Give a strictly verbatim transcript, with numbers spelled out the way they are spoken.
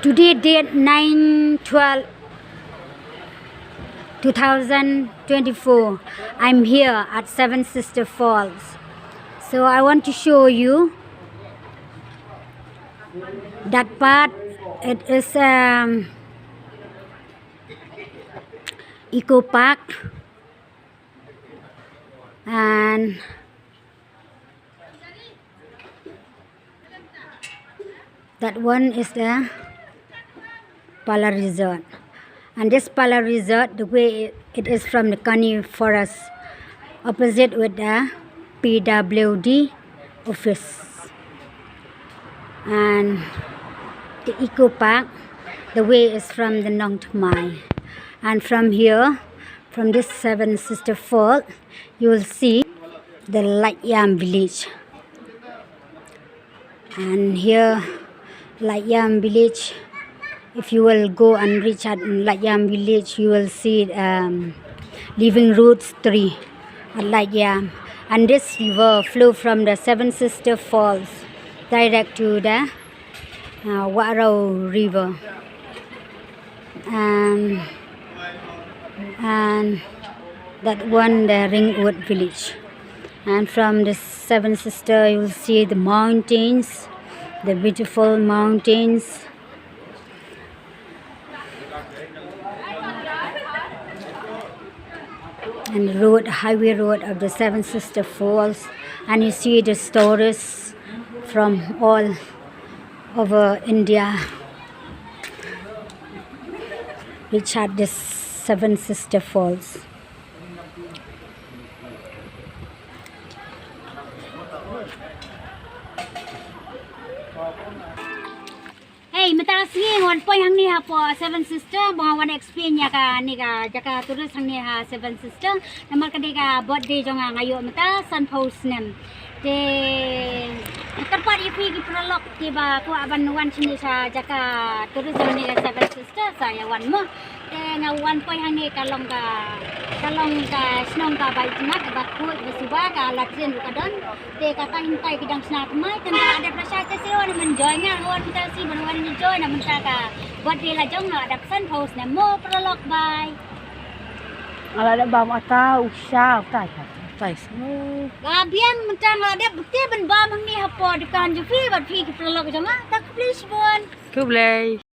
Today, date nine twelve two thousand twenty-four, I'm here at Seven Sister Falls. So I want to show you that part. It is, um, Eco Park, and that one is the Pala Resort. And this Pala Resort, the way it, it is from the Kani forest, opposite with the P W D office. And the Eco Park, the way is from the Nongthymmai. And from here, from this Seven Sister Fall, you will see the Laityam village. And here, Laityam village, if you will go and reach at Laityam village, you will see, um, living roots tree at Laityam. And this river flow from the Seven Sister Falls direct to the, uh, Wahrau River. And, and that one, the Ringwood village. And from the Seven Sister, you will see the mountains, the beautiful mountains. And road, highway road of the Seven Sister Falls. And you see the tourists from all over India reach at the Seven Sister Falls. Hey, mynta ka sngi nga wan poi hangne hapoh Seven Sister, ba nga wan explain ïa kane ka jaka tourist hangne ha Seven Sister. Namar ka dei ka birthday jong nga, nga ïoh mynta sanphew snem. Te kyrpad ïa phi ki paralok kiba kwah ban wan shane sha jaka tourist hangne ha Seven Sister, sa ïa wan mo. Te nga wan poi hangne ka long ka, ka long ka shnong kaba itynnat, ba khuid, ba suba, ka latrine ruh ka don. Te kata hi mynta ki dang shna thymmai, te nga la dep lashai te shu wan enjoy, nga wan mynta shu ban wan enjoy na mynta ka birthday la jong nga, la dep sanphew snem mo paralok. Bye. Nga la dep bam ata u sha utai ka utai shu. Ka biang mynta nga la dep te ban bam hangne hapoh dukan jong phi bad phi ki paralok jong nga. Khublei shibun. Khublei.